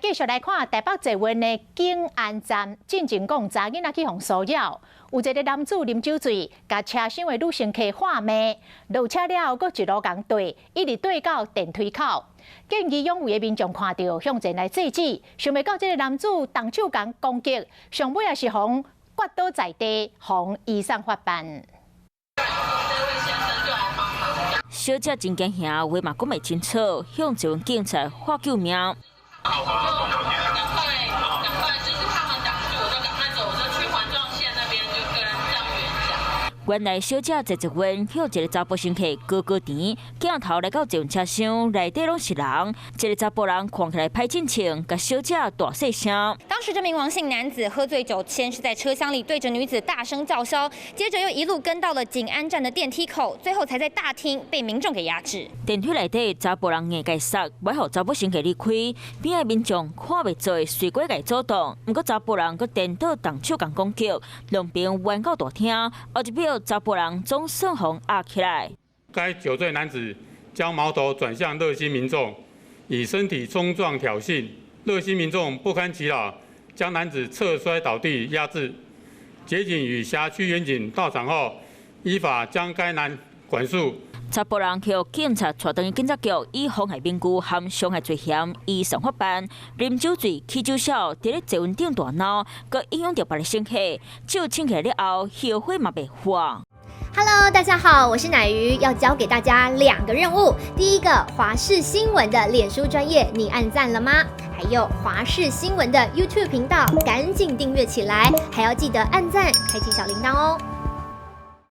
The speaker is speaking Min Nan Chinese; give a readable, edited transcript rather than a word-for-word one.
繼續來看台北捷運的景安站，進前講查囡仔去予騷擾，有一個男子啉酒醉，共車廂的女乘客喝罵，落車了後，閣一路共綴，一直綴到電梯口。見義勇為的民眾看著，向前來制止，想袂到這個男子動手共攻擊，上尾也是予攫倒在地，予移送法辦。小姐真驚嚇，話嘛講袂清楚，向捷運警察喊救命。我就趕快趕快，就是他們擋住，我就趕快走，我就去環狀線那邊就跟站務員講。原來小姐坐捷運，予一個查埔乘客高高甜，鏡頭來到捷運車廂內底攏是人，一個查埔人看起來歹進前，共小姐大細聲。當時這名王姓男子喝醉酒，先是在車廂裡對着女子大聲叫囂，接着又一路跟到了景安站的電梯口，最後才在大廳被民眾給壓制。電梯內底查埔人硬共捒，欲予查某乘客離開，邊仔民眾看袂做，隨過共阻擋。毋過查埔人閣顛倒動手共攻擊，兩邊冤到大廳，後一秒查埔人總算予壓起來。該酒醉男子將矛頭轉向熱心民眾，以身體衝撞挑釁，熱心民眾不堪其擾，將男子側摔倒地壓制。捷警與轄區員警到場後，依法將該男管束。查埔人予警察帶轉去警察局，以妨害名譽和傷害罪嫌移送法辦。啉酒醉起酒痟，佇咧捷運頂大鬧，閣影響著別个乘客。酒醒起來了後，後悔嘛袂晚。 Hello，大家好，我是奶魚，要交給大家兩個任務。第一個，華視新聞的臉書專頁，你按讚了嗎？還有華視新聞的 YouTube 頻道，趕緊訂閱起來，還要記得按讚，開啟小鈴鐺哦。